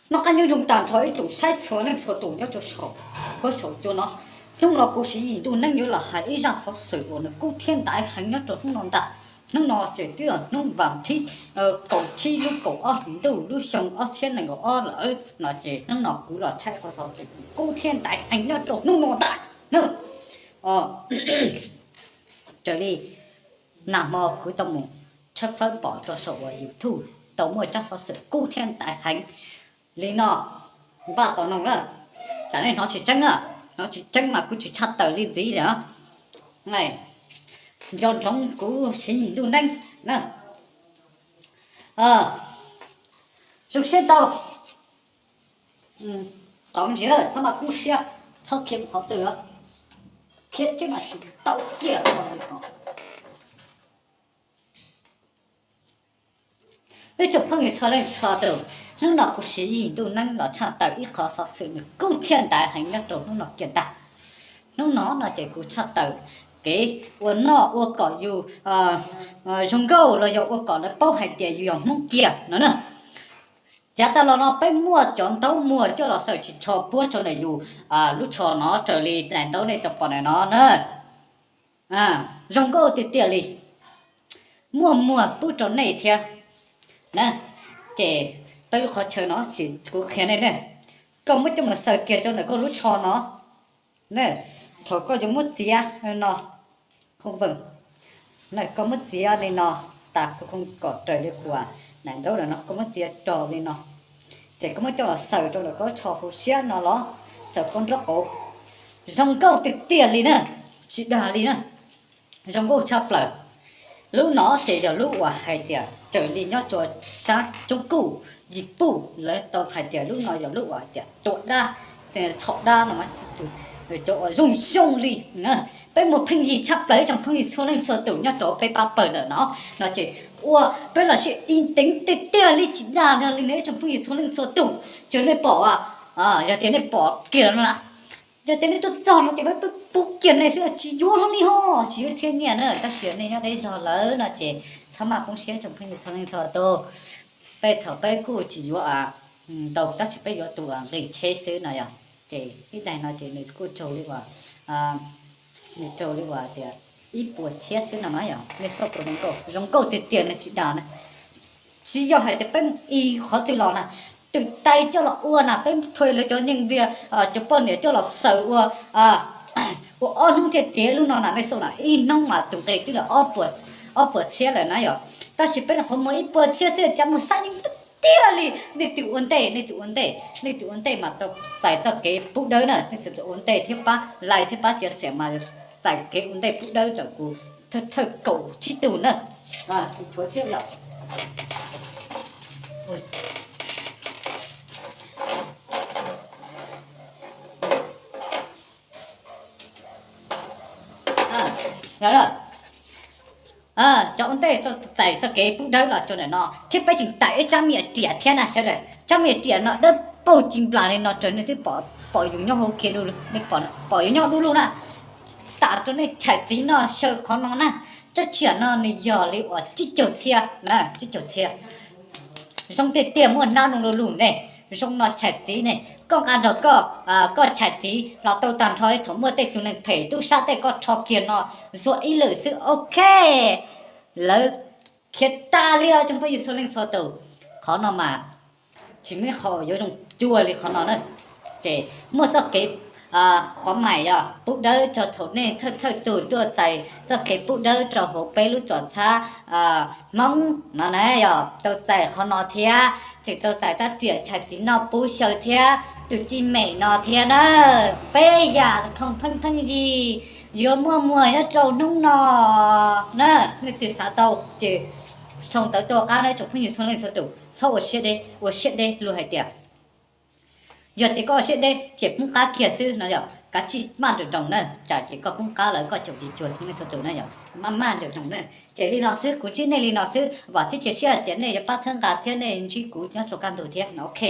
Noj qab nyob zoo tag nrho ib tsoom saib txhua leej txhua tus nyob rau saum huab saum cua no. Hnub no kuv Siv Yis Ntuj Neeb yuav los hais ib zaj xov xwm uas nws kub thiab ntaiv heev nyob rau hnub no ntag. Hnub no ces twb yog hnub vas thib kaum tsib lub kaum ob hlis ntuj lub xyoo ob txhiab nees nkaum ob lawm no ces hnub no kuv los tshaj qhov xov xwm kub thiab ntaiv heev nyob rau hnub no ntag. Raws li nag hmo kuv tau mus tshawb fawb pom rau saum uas YouTube tau muaj tsab xov xwm kub thiab ntaiv heev li no npaj tau no na. Tsam nej hnov tsis tseeb na, hnov tsis tseeb mas kuv tsis tshaj tawm li ntxiv li. Nco ntsoov kuv Siv Yis Ntuj Neeb na. Zoo siab ntau. Txhob mas kub siab, txhob khiav qhov twg, khiav thiab mas tsis tau kiag. Ib tsoom phooj ywg txhua leej txhua tus, hnub no kuv Siv Yis Ntuj Neeb los tshaj tawm ib qhov xov xwm nws kub thiab ntaiv heev nyob rau hnub no kiag ntag. Hnub no no ces kuv tshaj tawm kev ua noj ua kom yus zoo nkauj los yog ua kom lawv paub hais tias yus yog Hmoob kiag no na. Yav tag los no peb muaj cov ntaub muag coj los xaws tsis tsho puab rau ntawm yus lub tsho no raws li daim ntaub nej tau pom ntawm no na. Zoo nkauj tiag tiag li, muaj muag pub rau nej thiab na. Ces peb lub qhov chaw no ces kuv qhia nej na, koj muab coj mus xaws kiag rau ntawm koj lub tsho no. Thaum koj yuav muab txiav no, koj muab txiav li no, tas kom raws li kuv daim ntaub no, koj muab txiav rau li no, ces koj muab coj los xaws rau ntawm koj lub tsho hauv siab no los xaws koj nraub qaum. Zoo nkauj tiag tiag li na, tsis dag li na, zoo nkauj tshaj plaws. Lub no ces yog lub uas hais tias raws li nyob rau sab Tsoob Kuj, Yis Puj lawv tau hais tias lub no yog lub uas hais tias tua dab, txhom dab no, cov uas zoo xyoo li. Peb muaj pheej yig tshaj plaws ib tsoom phooj ywg txhua leej txhua tus nyob rau peb pab pawg ntawm no no ces ua peb los sis inteev tiag tiag li tsis dag li no ib tsoom phooj ywg txhua leej txhua tus. Ces nej pom, yog tias nej pom kiag no na, yog tias nej tuaj txog no ces peb pub kiag nej xwb, tsis yuav hlo li ho, tsis yuav txhiab nyiaj na, tab sis nej nyob deb zog lawm no ces txhob maj poob siab tsoom phooj ywg txhua leej txhua tus. Peb thaum peb kuj tsis yuav ntau tab sis peb yuav tus nqi tsheb xwb no yog. Ces ib daim no ces nws kuj raug li uas, nws raug li uas tias ib puas txhiab xwb no mas yog nej xauj tau zoo nkauj, zoo nkauj tiag tiag na tsis dag na. Tsis yog hais tias peb mus i qhov twg los na, twm tais coj los ua na, peb thuê lawv cov nyeej vias cov poj niam coj los xaws ua, ua ob hnub thiaj tiav lub no na, nej xauj na ib hnub mas tus nqi twb lawm ob puas txhiab lawm na yog. Tab sis peb nyuam qhuav muag ib puas txhiab xwb cas muag xab yeej tiag tiag li, nej twb ua ntej, nej twb ua ntej, nej twb ua ntej mas tau txais txoj kev pub dawb na, nej twb ua ntej thiab pab like thiab pab txiav xiam mas txais kev ua ntej pub dawb ntawm kuv thawj kaum tsib tug na. Kuv tshuav thiab yom. Cov ua ntej tau txais txoj kev pub dawb los rau ntawm no thiab peb tseem tawm ib tsab me nyuam riam thiab na sawv daws. Tsab me nyuam riam no dawb paug ci nplas li no raws nej twb pom yus nyob hauv kiag, pom yus nyob dub lug na. Tam rau nej chais txiv noj xyaw qhov no na. Tsab riam no nws yog li uas tsib caug txhiab na, tsib caug txhiab. Zoo tiag tiag muaj hnab noo lu lug ne, zoo no chais txiv ne, koj nqa nrog koj, koj chais txiv los tau tag nrho li thaum muaj tej tus neeg phem tub sab tej koj rho kiag no zuag ib lwm xwb ok. Lawv khiav tas li os tsoom phooj ywg txhua leej txhua tus. Qhov no mas tsis muaj ib qho yuav zoo cuag li qhov no na. Ces muaj txoj kev qhuav mais yog pub dawb rau thaum nej thawj thawj tug tuaj txais txoj kev pub dawb rau hauv peb lub tuam txhab Hmoob no na yog tau txais qhov no thiab tseem tau txais rab riam chais txiv noj pub xyaw thiab tus cij mem no thiab na. Peb yam too pheej pheej yig yuav muaj muag nyob rau hnub no na. Nej twg xav tau ces sau ntawv tuaj qab na tsoom phooj ywg txhua leej txhua tus, txhob ua siab deb, ua siab deb luag hais tias yog tias koj ua siab deb ces poob qab kiag xwb no yog, kav tsij maj nrawm nroos na, tsam ces koj poob qab lawm koj caum tsis cuag txhua leej txhua tus na yog, maj maj nrawm nroos na. Ces li no xwb, kuv ntsib nej li no xwb, vam thiab cia siab hais tias nej yuav pab txhawb nqa thiab nej ntsib kuv nyob rau kaj ntug thiab no ok.